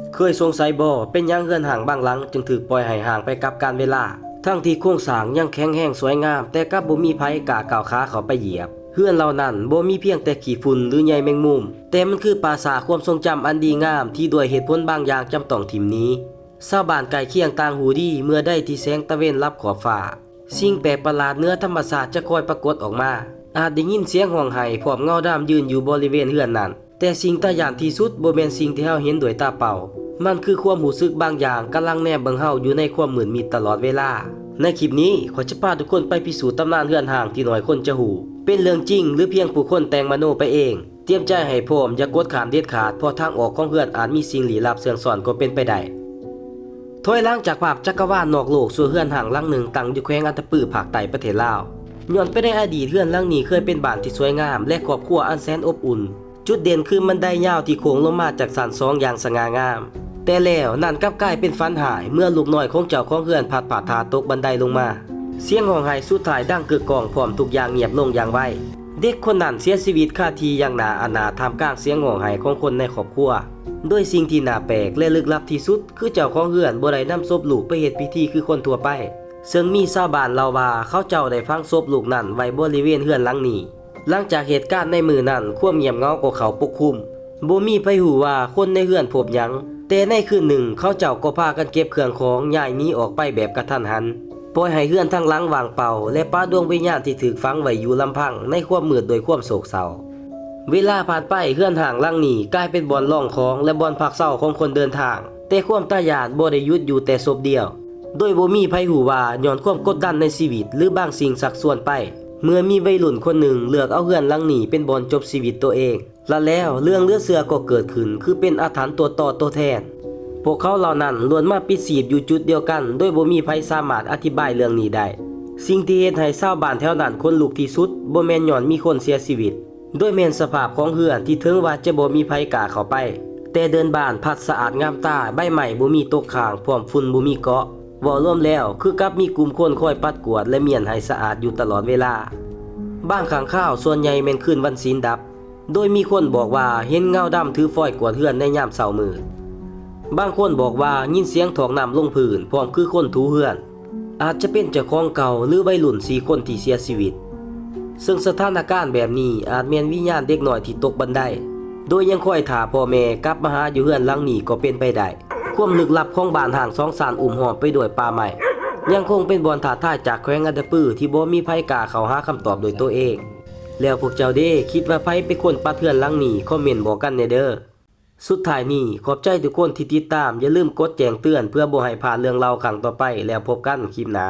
ເຄີຍສົງໄສບໍ່ ເປັນຫຍັງເຮືອນຮ້າງບາງຫຼັງຈຶ່ງຖືກປ່ອຍໃຫ້ຮ້າງໄປກັບການເວລາ ທັງທີ່ໂຄງສ້າງຍັງແຂງແຮງສວຍງາມ ແຕ່ກັບບໍ່ມີໃຜກ້າກ້າວຂາເຂົ້າໄປຢຽບ. ເຮືອນເຫຼົ່ານັ້ນບໍ່ມີພຽງແຕ່ຂີ້ຝຸ່ນ ຫຼື ໃຍແມງມຸມ, ແຕ່ມັນຄືປ່າຊ້າຄວາມຊົງຈຳອັນດີງາມ ທີ່ດ້ວຍເຫດຜົນບາງຢ່າງຈຳຕ້ອງຖິ້ມໜີ. ຊາວບ້ານໃກ້ຄຽງຕ່າງຮູ້ດີ ເມື່ອໃດທີ່ແສງຕາເວັນລັບຂອບຟ້າ, ສິ່ງແປກປະຫຼາດເໜືອທຳມະຊາດຈະຄ່ອຍປາກົດອອກມາ. ອາດໄດ້ຍິນສຽງຮ້ອງໄຫ້ ພ້ອມເງົາດຳຢືນຢູ່ບໍລິເວນເຮືອນນັ້ນ. ແຕ່ສິ່ງຕາຢ້ານທີ່ສຸດບໍ່ແມ່ນສິ່ງທີ່ເຮົາເຫັນດ້ວຍຕາເປົ່າ. ມັນຄືຄວາມຮູ້ສຶກບາງຢ່າງກຳລັງແນມເບິ່ງເຮົາຢູ່ໃນຄວາມມືດມິດຕະຫຼອດເວລາ. ໃນຄລິບນີ້, ຂ້ອຍຈະພາທຸກຄົນໄປພິສູດຕຳນານເຮືອນຮ້າງທີ່ໜ້ອຍຄົນຈະຮູ້. ເປັນເລື່ອງຈິງ ຫຼື ພຽງຜູ້ຄົນແຕ່ງມະໂນໄປເອງ? ຕຽມໃຈໃຫ້ພ້ອມ, ຢ່າກົດຂ້າມເດັດຂາດ, ເພາະທາງອອກຂອງເຮືອນອາດມີສິ່ງລີ້ລັບເຊື່ອງຊ້ອນກໍເປັນໄປໄດ້. ຖອຍຫຼັງຈາກພາບຈັກກະວານນອກໂລກ, ຊົ່ວເຮືອນຮ້າງຫຼັງໜຶ່ງຕັ້ງຢູ່ແຂວງອັດຕະປື ພາກໃຕ້ປະເທດລາວ. ຍ້ອນໄປໃນອະດີດ, ເຮືອນຫຼັງນີ້ເຄີຍເປັນບ້ານທີ່ສວຍງາມ ແລະ ຄອບຄົວອັນແສນອົບອຸ່ນ. ຈຸດເດັ່ນຄືບັນໄດຍາວທີ່ໂຄ້ງລົງມາຈາກຊັ້ນສອງຢ່າງສະຫງ່າງາມ. ແຕ່ແລ້ວນັ້ນກັບກາຍເປັນຝັນຮ້າຍ ເມື່ອລູກນ້ອຍຂອງເຈົ້າຂອງເຮືອນພັດພາດທ່າຕົກບັນໄດລົງມາ. ສຽງຮ້ອງໄຫ້ສຸດທ້າຍດັງກຶກກ້ອງ ພ້ອມທຸກຢ່າງງຽບລົງຢ່າງໄວ. ເດັກຄົນນັ້ນເສຍຊີວິດຄາທີ່ຢ່າງໜ້າອະນາດ ທ່າມກາງສຽງຮ້ອງໄຫ້ຂອງຄົນໃນຄອບຄົວ. ໂດຍສິ່ງທີ່ໜ້າແປກ ແລະ ລຶກລັບທີ່ສຸດ ຄືເຈົ້າຂອງເຮືອນບໍ່ໄດ້ນຳສົບລູກໄປເຮັດພິທີຄືຄົນທົ່ວໄປ, ເຊິ່ງມີຊາວບ້ານເລົ່າວ່າ ເຂົາເຈົ້າໄດ້ຝັງສົບລູກນັ້ນໄວ້ບໍລິເວນເຮືອນຫຼັງນີ້. ຫຼັງຈາກເຫດການໃນມື້ນັ້ນ, ຄວາມງຽບເຫງົາກໍເຂົ້າປົກຄຸມ. ບໍ່ມີໃຜຮູ້ວ່າຄົນໃນເຮືອນພົບຫຍັງ, ແຕ່ໃນຄືນໜຶ່ງ, ເຂົາເຈົ້າກໍພາກັນເກັບເຄື່ອງຂອງຍ້າຍໜີອອກໄປແບບກະທັນຫັນ, ປ່ອຍໃຫ້ເຮືອນທັງຫຼັງວ່າງເປົ່າ ແລະ ປະດວງວິນຍານທີ່ຖືກຝັງໄວ້ຢູ່ລຳພັງໃນຄວາມມືດດ້ວຍຄວາມໂສກເສົ້າ. ເວລາຜ່ານໄປ, ເຮືອນຮ້າງຫຼັງນີ້ກາຍເປັນບ່ອນລອງຂອງ ແລະ ບ່ອນພັກເຊົາຂອງຄົນເດີນທາງ, ແຕ່ຄວາມຕາຢ້ານບໍ່ໄດ້ຢຸດຢູ່ແຕ່ສົບດຽວ. ໂດຍບໍ່ມີໃຜຮູ້ວ່າຍ້ອນຄວາມກົດດັນໃນຊີວິດ ຫຼື ບາງສິ່ງຊັກຊວນໄປ, ເມື່ອມີໄວລຸ້ນຄົນໜຶ່ງເລືອກເອົາເຮືອນຫຼັງນີ້ເປັນບ່ອນຈົບຊີວິດໂຕເອງ, ລະແລ້ວເລື່ອງເຫຼືອເຊື່ອກໍເກີດຂຶ້ນ ຄືເປັນອາຖັນຕົວຕໍ່ໂຕແທນ. ພວກເຂົາເຫຼົ່ານັ້ນລ້ວນມາປິດຊີບຢູ່ຈຸດດຽວກັນ ໂດຍບໍ່ມີໃຜສາມາດອະທິບາຍເລື່ອງນີ້ໄດ້. ສິ່ງທີ່ເຮັດໃຫ້ຊາວບ້ານແຖວນັ້ນຂົນລຸກທີ່ສຸດ ບໍ່ແມ່ນຍ້ອນມີຄົນເສຍຊີວິດ, ໂດຍແມ່ນສະພາບຂອງເຮືອນທີ່ເຖິງວ່າຈະບໍ່ມີໃຜກ້າເຂົ້າໄປ, ແຕ່ເດີ່ນບານພັດສະອາດງາມຕາ, ໃບໄມ້ບໍ່ມີຕົກຄ້າງ, ພ້ອມຝຸ່ນບໍ່ມີເກາະ. ເວົ້າລວມແລ້ວ ຄືກັບມີກຸ່ມຄົນຄອຍປັດກວາດ ແລະ ມ້ຽນໃຫ້ສະອາດຢູ່ຕະຫຼອດເວລາ. ບາງຄັ້ງຄາວ, ສ່ວນໃຫຍ່ແມ່ນຄືນວັນສິນດັບ, ໂດຍມີຄົນບອກວ່າເຫັນເງົາດຳຖືຟອຍກວາດເຮືອນໃນຍາມເຊົ້າມືດ. ບາງຄົນບອກວ່າຍິນສຽງຖອກນ້ຳລົງພື້ນ ພ້ອມຄືຄົນຖູເຮືອນ. ອາດຈະເປັນເຈົ້າຂອງເກົ່າ ຫຼື ໄວລຸ້ນສີ່ຄົນທີ່ເສຍຊີວິດ, ເຊິ່ງສະຖານະການແບບນີ້ອາດແມ່ນວິນຍານເດັກນ້ອຍທີ່ຕົກບັນໄດ, ໂດຍຍັງຄອຍຖ້າພໍ່ແມ່ກັບມາຫາຢູ່ເຮືອນຫຼັງນີ້ກໍເປັນໄປໄດ້. ຄວາມລຶກລັບຂອງບ້ານຮ້າງສອງຊັ້ນ ອຸ້ມຫ້ອມໄປດ້ວຍປ່າໄມ້ ຍັງຄົງເປັນບ່ອນທ້າທາຍຈາກແຂວງອັດຕະປື ທີ່ບໍ່ມີໃຜກ້າເຂົ້າຫາຄຳຕອບດ້ວຍໂຕເອງ. ແລ້ວພວກເຈົ້າເດ ຄິດວ່າໃຜເປັນຄົນປັດເຮືອນຫຼັງນີ້? ຄອມເມັນບອກກັນແດ່ເດີ. ສຸດທ້າຍນີ້, ຂອບໃຈທຸກຄົນທີ່ຕິດຕາມ, ຢ່າລືມກົດແຈ້ງເຕືອນເພື່ອບໍ່ໃຫ້ພາດເລື່ອງເລົ່າຄັ້ງຕໍ່ໄປ, ແລ້ວພົບກັນຄລິບໜ້າ.